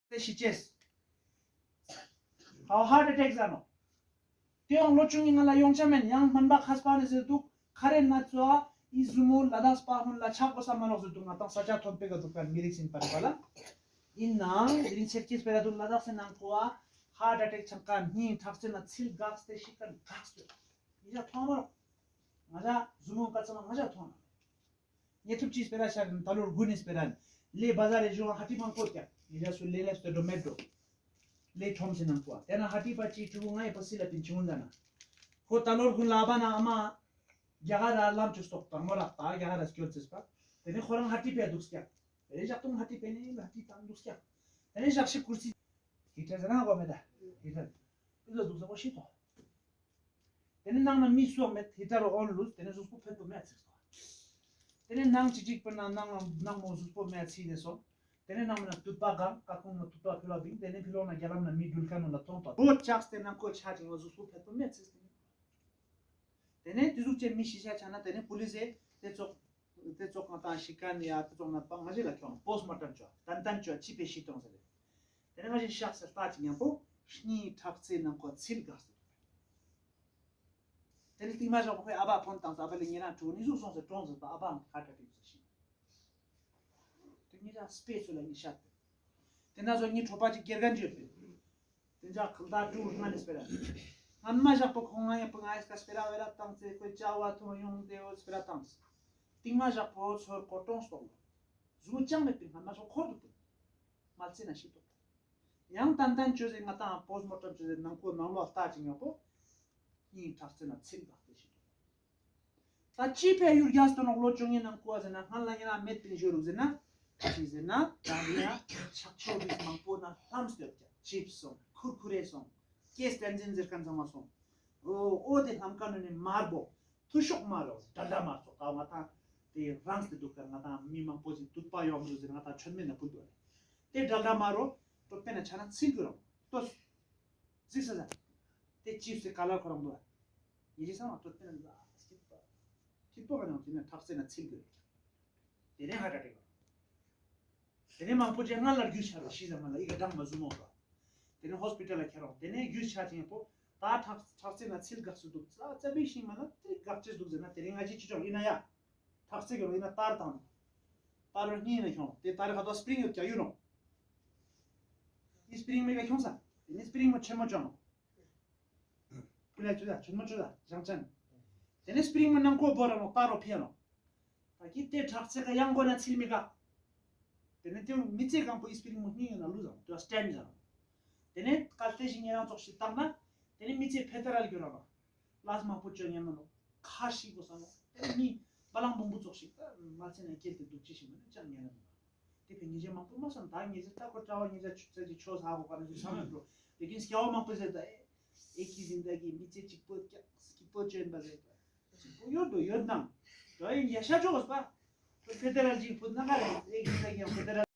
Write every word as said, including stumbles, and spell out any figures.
ཏེ་ཤི་ཅེས། ཧ་ཧརཊ་ཨེ་ཊེཀ་ཟེར་ནོག། ཏེ་ཡང་ལོ་ཆུང་ངི་ང་ལ་ཡོང་ཆ་མེན། ཡང་སྨན་པ་མཁས་པ་ནི་ཟེར་དུག། ཁ་རེ་ན་ཚོ་ཨ་འི་ཟུར་མོ་ལ་དྭགས་པ་ཧུན་ལ་ཆག་གོས་ས་མ་ནོག་ཟེར་དུག། ང་ཏང་ས་ཆ་ཐོན་པེ་ག་དུག་པ་མི་རིགས་ཨིན་པ་རེ་པ་ལ། ཨིན་ནའང་དེ་རིང་ཆེར་སྐྱེས་སྤེ་ར་དུག། ལ་དྭགས་སི་ནང་ཁོ་ཨ་ཧརཊ་ཨེ་ཊེཀ་ཆང་ཀ་སྙིང་ཁྲག་རྩི་ན་ཚིལ་འགགས་ཏེ་ཤི་ཁན་འགགས་ཏེ། ཉེ་ཞ་ཐོང་མ་ནོག། ང་ཞ་ཟུར་མོ་ཀ་ཙ་མ་ང་ཞ་ཐོང་ནོག། ཉེ་ཐུབ་ཅིག་སྤེ་ར་ཤར་ད་ལོ་དགུན་ནི་སྤེ་ར་ལེ་བ་ཟར་རེ་ཞུ་ཧ་ཏི་མང་པོ་ཀྱག། ཉེ་ཞ་སུ་ལེ་ལེབས་ཏེ་འགྲོ་མེད་འགྲོ། ལེ་ཁྲོམ་སི་ནང་པོ་ཨ། ཏེ་ན་ཧ་ཏི་པ་ཅིག་ཕྲུ་གུ་ང་ཡི་པ་སི་ལ་པིན་ཆུང་ཟ་ན། ཁོ་ད་ལོ་དགུན་ལ་བ་ན་ཨ་མ་རྒྱ་གར་ར་ལམ་ཅུ་སྟོག་དང་མོ་རག་པ་རྒྱ་གར་ར་སྐྱོད་ཅེས་པ། ཏེ་ནེ་ཁོ་རང་ཧ་ཏི་པེ་དུག་ཀྱག། ཏེ་ནེ་ཞག་ཏུང་ཧ་ཏི་པེ་ནེ་ཧ་ཏི་ཏང་དུག་ཀྱག། ཏེ་ནེ་ཞག་ཤིག་ཀུར་སི་ཧི་ཊར་ཟེར་ན་གོ་མེད་ད། ཧི་ཊར་ཨི་ལོ་དུག་ས་གོ་ཤི་ཏོ། ཏེ་ནེ་ནང་ན་མི་སུའང་མེད། ཧི་ཊར་ཨོན་ལུས། ཏེ་ནེ་ཟུགས་པོ་ཕེད་པོ་མེད་ཚིག་སོང་། ཏེ་ནེ་ནང་ཅིག་ཅིག་པ་ན་ནང་ནང་མོ་ཟུགས་པོ་མེད་ཚིག་ཏེ་སོང་། ཏེ་ནེ་ནང་མ་ན་དུད་པ་གང་ཀ་ཁུང་ན་དུད་པ་ཕི་ལོག་བིང་། ཏེ་ནེ་ཕི་ལོག་ན་རྒྱ་ལམ་ན་མི་འགྲུལ་ཁན་ནོ་ལ་ཐོང་ཏོ། བོ་ཆགས་ཏེ་ནང་ཁོ་ཆ་ཅིག་ལ་ཟུགས་པོ་ཕེད་པོ་མེད་ཚིག་ཏེ་ནེ། ཏེ་ནེ་ཏེ་ཟུག་ཅན་མི་ཤི་ཤ་ཆ་ན་ཏེ་ནེ་པུ་ལིས་སི་ཏེ་ཙོག་ཏེ་ཙོག་ང་ཏང་ཤི་ཁན་ཡ་ཏེ་ཙོག་ན་པ་ང་ཞི་ལ་ཁྱོང་པོསཊ་མོར་ཊམ་ཅོ་ཏན་ཏན་ཅོ་ཅི་པེ་ཤི་ཏོང་ཟེར་ཏེ། ཏེ་ནེ་ང་ཞི་ཤག་ཟེར་ལྟ་ཅིག་ཉམ་པོ་སྙིང་ཁྲག་རྩའི་ནང་ཁོ་ཚིལ་འགགས་ཟེར། ཏེ་ནེ་སྟིང་མ་ཞག་པོ་ཁོའི་ཨ་བ་ཕོན་བཏང་ས་ཨ་བ་ལེ་ཉེ་རང་ཕྲུ་གུ་ནི་ཟུག་སོང་ཟེར་གྲོངས་ཟེར་ཏ་ཨ་བ་ཧརཊ་ཨེ་ཊེཀ་ཟེར་ཤི། ཏེ་ཉེ་རང་སྤེ་ཚུ་ལ་ཉེ་ཤ་ཏེ། ཏེ་ན་ཟོ་ཉེ་ཁྲོ་པ་ཅིག་སྐྱེར་གན་ཅིག་ཡོད་པེ། ཏེ་ཇ་ཁལ་ད་ཀྲུ་ང་ནེ་སྤེ་ར། སྔན་མ་ཞག་པོ་ཁོང་ང་ཡང་པོ་ང་ཨེ་སྐ་སྤེ་ར་བེ་ར་བཏང་ཚེ་ཁོའི་ཅ་བ་ཐོང་ཡོང་ཏེ་འོ་སྤེ་ར་བཏང་། སྟིང་མ་ཞག་པོ་ཚོར་ཀོ་ཀྲོང་སྟོང་། ཟུག་ཅང་མེད་པིན་སྔན་མ་ཞག་ཁོར་དུ་ཏེ། མལ་ཆེ་ན་ཤི་ཏོ། ཡང་ཏན་ཏན་ཅོས་ཟེར་ང་ཏང་པོསཊ་མོར་ཊམ་ཅོས་ཟེར་ནང་ཁོ་ནང་ལོ་ལྟ་ཅིག་ཉམ་པོ། སྙིང་ཁྲག་རྩའི་ནང་ཚིལ་འགགས་ཏེ་ཤི་ཏོ། ད་ཅི་ཕི་ཡུར་རྒྱས་ཏོ་ནོག་ལོ་ཆུང་ངི་ནང་ཁོ་ཟེར་ན་སྔན་ལ་ཉེ་རང་མེད་པིན་ཞུ་རུག་ཟེར་ན། ཅི་ཟེར་ན་ད་ནི་ཡང་ཆག་ཆོག་རིགས་མང་པོ་ན་ལྷམ་སྟེ་ཡོད་ཀྱག། ཅིབས་སོང་ཁུར་ཁུ་རེ་སོང་ཀེ་སི་ཊན་ཛིན་ཟེར་ཁན་ཚང་མ་སོང་། འོ་འོ་ཏེ་ལྷམ་ཁན་ནི་མར་བོ་ཐུ་ཤོག་མར་རོ་དྲ་དྲ་མར་ཙོགས་ད་ང་ཏང་ཏེ་རང་སྟེ་དུག་ཁན་ང་ཏང་མི་མང་པོ་ཞིག་དུད་པ་ཡོང་རུག་ཟེར་ང་ཏང་ཆོད་མེད་ན་ཕུལ་དུག་ལེ། ཏེ་དྲ་དྲ་མར་རོ་ཏོ་པེ་ན་ཆ་ན་ཚིལ་གུ་རང་ཏོ། ཟིག་ས་ས། ཏེ་ཅིབས་སི་ཀ་ལར་ཁོ་རང་དུག་ཨ། ཉེ་རང་ཚང་མ་ཏོ་ཏེ་ན་ཟ་སྐྱིད་པ། སྐྱིད་པོ་ག་ནང་ཏེ་ན་ཁྲག་རྩའི་ནང་ཚིལ་གུ་རེ། ཏེ་ནེ་ཧརཊ་ཨེ་ཊེཀ་ཡོང་། ཏེ་ནེ་མང་པོ་ཅིག་སྔ་ལ་རྒྱུས་ཆ་རུག་ཤི་ཟ་མ་ལ་ཨི་ཀ་གྲང་མ་ཟུ་མོ་རོ། ཏེ་ནེ་ཧོས་པི་ཊལ་ལ་ཁྱེར་རོག། ཏེ་ནེ་རྒྱུས་ཆ་ཅིག་ཡང་པོ་ད་ཁྲག་ཁྲག་རྩའི་ནང་ཚིལ་འགགས་སུ་དུག། ཙ་ཙ་པིག་ཤིང་མ་ན་ཏེ་འགག་ཅེས་དུག་ཟེར་ན་ཏེ་རིང་ང་ཅི་ཅི་ཅོག་ཨིན་ན་ཡ། ཁྲག་རྩའི་གི་རོ་ཨིན་ན་ཏར་དང་། ཏར་རོ་སྙིང་ནེ་ཁྱོང་། ཏེ་ཏར་རི་ཁ་ཏོ་སི་པི་རིང་ཡོད་ཀྱག་ཡུ་རོ། ཏེ་སི་པི་རིང་མེ་ག་ཁྱོང་ས། ཏེ་ནེ་སི་པི་རིང་མོ་ཆེན་མོ་ཅོ་ནོག། ཕུ་ལ་ཅོ་ད་ཆེན་མོ་ཅོ་ད་ཞང་ཅན། ཏེ་ནེ་སི་པི་རིང་མོ་ནང་ཁོ་བོ་ར་ནོག་ཏར་རོ་ཕི་ཡ་ནོག། ད་ཀི་ཏེ་ཁྲག་རྩའི་ཀ་ཡང་གོ་ན་ཚིལ་མི་ག། ཏེ་ནེ་ཏེ་མི་ཚེ་གང་པོ་ཨི་སི་པི་རིང་མོ་སྙིང་ཡོད་ན་ལུས་ཟ་ནོག་ཏེ་བ་སི་ཊེན་ཊ་ཟ་ནོག། ཏེ་ནེ་གལ་ཏེ་ཞིག་ཉེ་རང་ཙོགས་ཤིག་བཏང་ན། ཏེ་ནེ་མི་ཚེ་ཕེ་ཏ་རལ་གྱུར་ར་ནོག། ལས་མང་པོ་ཅོ་ཉན་མ་ནོག། ཁ་ཤིག་གོ་ས་ནོག། ཏེ་ནེ་མི་བ་ལང་བོང་བུ་ཙོགས་ཤིག་ད་མལ་ཆེ་ན་སྐྱེལ་ཏེ་དུག་ཅི་ཞིག་མ་ནེ་ཅང་ཉན་ན་མ་ནོག། ཏེ་ཕི་ཉེ་རང་མང་པོ་མ་སོང་། ད་ཉེ་རང་ད་ཁོ་གྲྭ་བ་ཉེ་རང་ཆུ་ཚ་ཅིག་ཆོས་ཧ་གོ་ག་ན་ཅིག་སང་ན་འགྲོ། ལེ་ཀིན་སྐྱ་བོ་མང་པོ་ཟེར་ད་ཨེ་ཨེ་ཀི་ཟིན་ད་གི་མི་ཚེ་གཅིག་པོ་ཀྱག་སྐྱིད་པོ་ཅོ་ཨིན་པ་ཟེར་ད། གཅིག་པོ་ཡོད་དོ་ཡོད་ནང་། ད་ཨེ་ཡ་ཤ་ཅོ་གོས་པ། ཁོ་ཕེ་ཏ་རལ་ཅིག་ཕུད་ན་ག་རེ་ཨེ་ཀི་ཟིན་ད་གི་ཡང་ཕེ་ཏ་རལ།